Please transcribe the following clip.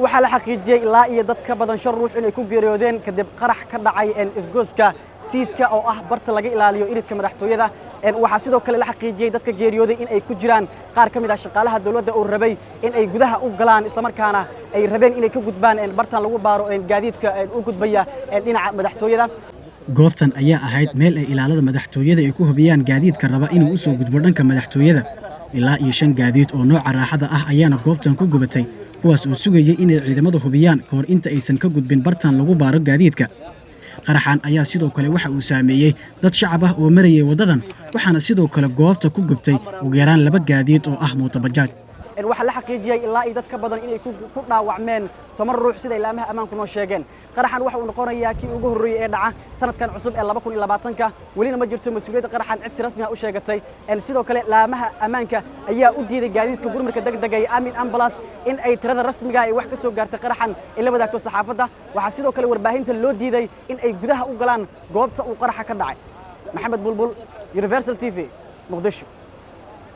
Waxaa la xaqiijiyey ilaa iyo dad ka badan 5 ruux inay ku geeriyoodeen kadib qarax ka dhacay isgoyska Siidka, oo ah barta laga ilaaliyo iridka madaxtooyada. Waxaa sidoo kale la xaqiijiyey dadka geeriyooday in ay ku jiraan qaar ka mid ah shaqaalaha dowladda oo rabay in ay gudaha u galaan, islamarkaana ay rabeen inay ka gudbaan bartan lagu baaro gaadiidka u gudbaya dhinaca madaxtooyada. Goobtan ayaa ahayd meel ay ilaalada madaxtooyada ay ku hubiyaan gaadiidka raba inuu u soo gudbo dhanka madaxtooyada. Ilaa iyo 5 gaadiid oo nooca raaxada ah ayaana goobtan ku gubatay, kuwaas oo sugayay inay ciidamadu hubiyaan ka hor inta aysan ka gudbin bartan lagu baaro gaadiidka. Qaraxan ayaa sidoo kale waxa uu saameeyey dad shacab ah oo marayay waddadan, waxaana sidoo kale goobta ku gubtay ugu yaraan 2 gaadiid oo ah mootobajaaj. Waxaa la xaqiijiyey ilaa iyo dad ka badan inay ku dhaawacmeen 10 ruux, sida ilaamaha ammaanku noo sheegeen. Qaraxan waxa uu noqonayaa kii ugu horreeyey ee dhaca sanadkan cusub ee 2020-ka. Welina ma jirto mas-uuliyadda qaraxan cid si rasmi ah u sheegatay. Sidoo kale laamaha ammaanka ayaa u diiday gaadiidka gurmadka degdega ee Amin Ambulance in ay tirada rasmiga ay wax ka soo gaartay qaraxan ay la wadaagto saxaafadda. Waxaa sidoo kale warbaahinta loo diiday in ay gudaha u galaan goobta uu qaraxa ka dhacay. Maxamed Bulbul, Universal TV, Muqdisho.